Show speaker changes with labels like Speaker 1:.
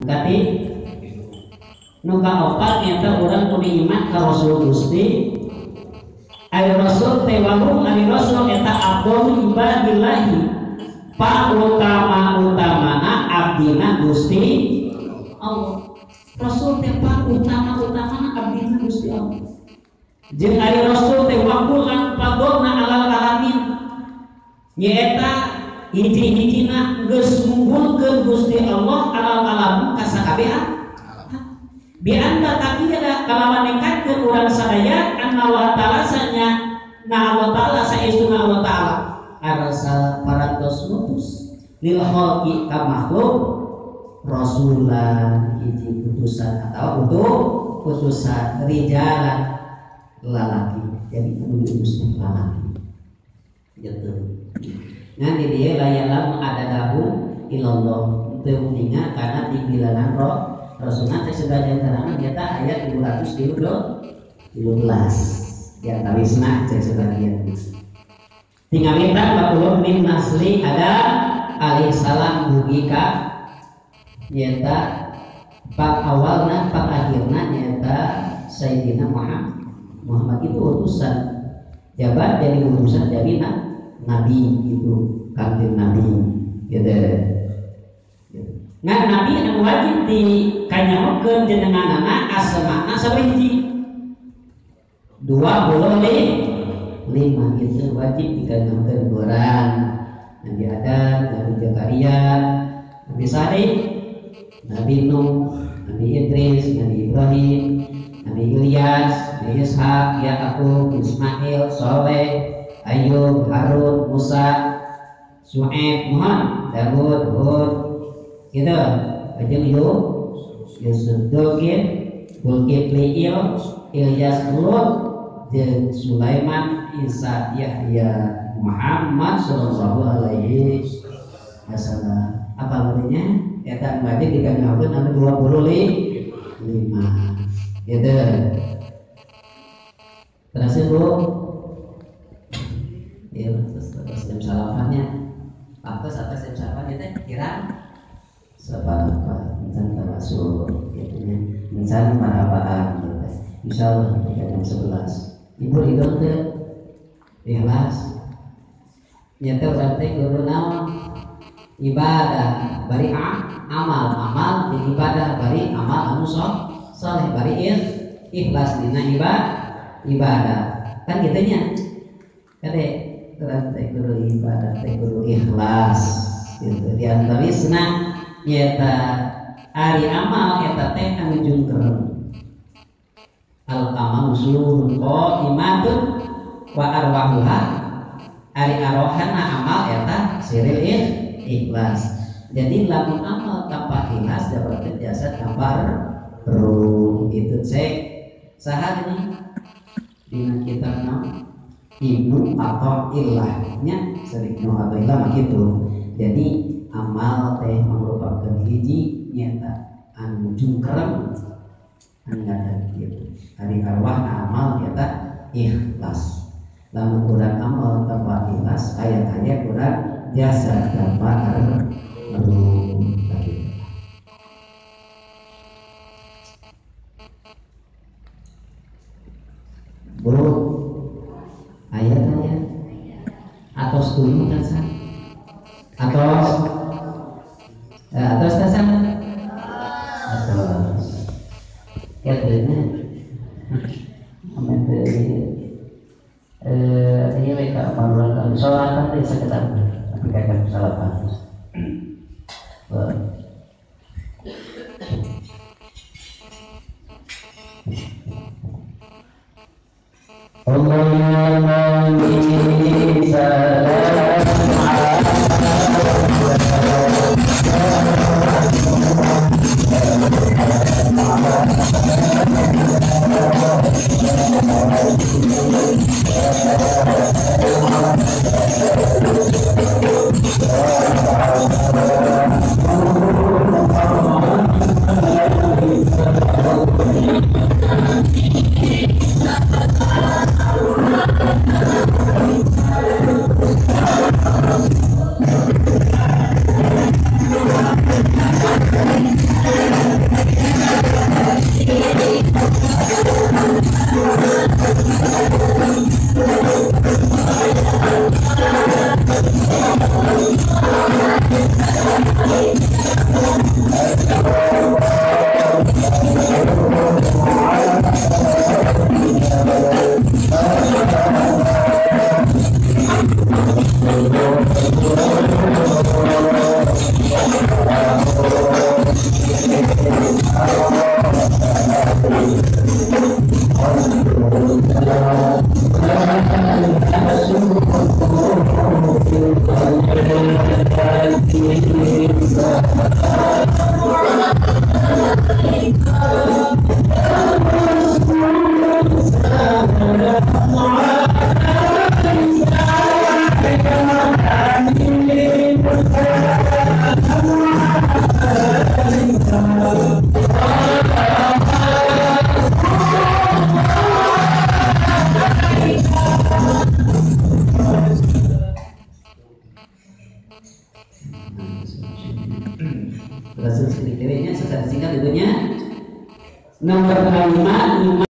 Speaker 1: Kati nu kaopat nyata urang kudu iman ka Rasul Gusti. Ari Rasul teh wahum ari Rasul eta abdul ibadillahi pa utama-utamana abdina Gusti Allah. Rasul teh pa utama-utamana abdina Gusti Allah. Jeung ari Rasul teh wakulan fadlna alal alamin nyaeta hiji-hijina geus ngunggulkeun Gusti Allah alal alam ka sakabeh. Bi anta taqira kalawan ningkatkeun urang sadaya anna wa ta'ala sanya na Allah ta'ala saestuna Allah ta'ala arsal parantos mutus lil khalqi ka makhluk rasulan hiji utusan atau untuk khususan rijalan lalaki. Jadi kudu diutus lalaki gitu. Ngan di dieu layalam adadahu ilallah teu ninga kana dibilangan roh Rasulna teh sebagian terangan nyata ayat 213 di antawisna cek sebagian. Tingawitan 40 min nasli ada alaihi salam dugi ka nyata pak awalna pak akhirna nyata Sayyidina Muhammad itu utusan jabat jadi utusan jadi nabi itu kanjeng nabi gitu. Ngan nabi anu wajib dikanyahokeun jenenganana asmana sabaraha 25 itu wajib dikanyahokeun urang. Nabi Adam, Nabi Zakaria, Nabi Saleh, Nabi Nuh, Nabi Idris, Nabi Ibrahim, Nabi Ilyas, Nabi Ishak, Yakub, Ismail, Soleh, Ayub, Harun, Musa, Su'aib, Muhammad, Dawud, Hud, gitu. Ajeng Yusuf, Dzulkifli, Zulkifli, Ilyas, Lut, jeung Sulaiman, Isa, Yahya, Muhammad sallallahu alaihi wasallam. Apa artinya? Eta wajib dikanyahokeun anu 25. Gitu. Terus Bu. Ya, terus jam salamannya. Pantes atas jam salaman teh kira sabar encan tawasul gitu nya. Encan marhabaan gitu. Insyaallah jam 11. Ibu ridho teh ikhlas. Nyata urang teh kudu naon? Ibadah bari amal, amal di ibadah bari amal anu saleh bari ikhlas dina ibadah. Kan kitu nya. Kade urang teh kudu ibadah teh kudu ikhlas gitu. Di antawisna nyata ari amal eta teh anu jungkeun. Al amal usulun qaimatun wa arwahuha. Ari arohana amal eta siril ikhlas. Jadi lamun amal tanpa ikhlas berarti jasa tanpa ruh. Itu cek saha ini dina kitab naon Ibnu Athaillahnya sering Ibnu Athaillah mah kitu. Jadi amal teh merupakan hiji nyata anu jungkreng anu ngadan kitu. Ari arwah amal nyata ikhlas. Lamun kurang amal tanpa ikhlas aya-aya kurang jasa tanpa ruh. Bu, ayat ayat atos dulu kan sah? Atos, atos kan sah? Atos. Ya benar. Ini mereka maluan sholat nanti sekitar tapi kadang salah bagus. Nomor 5.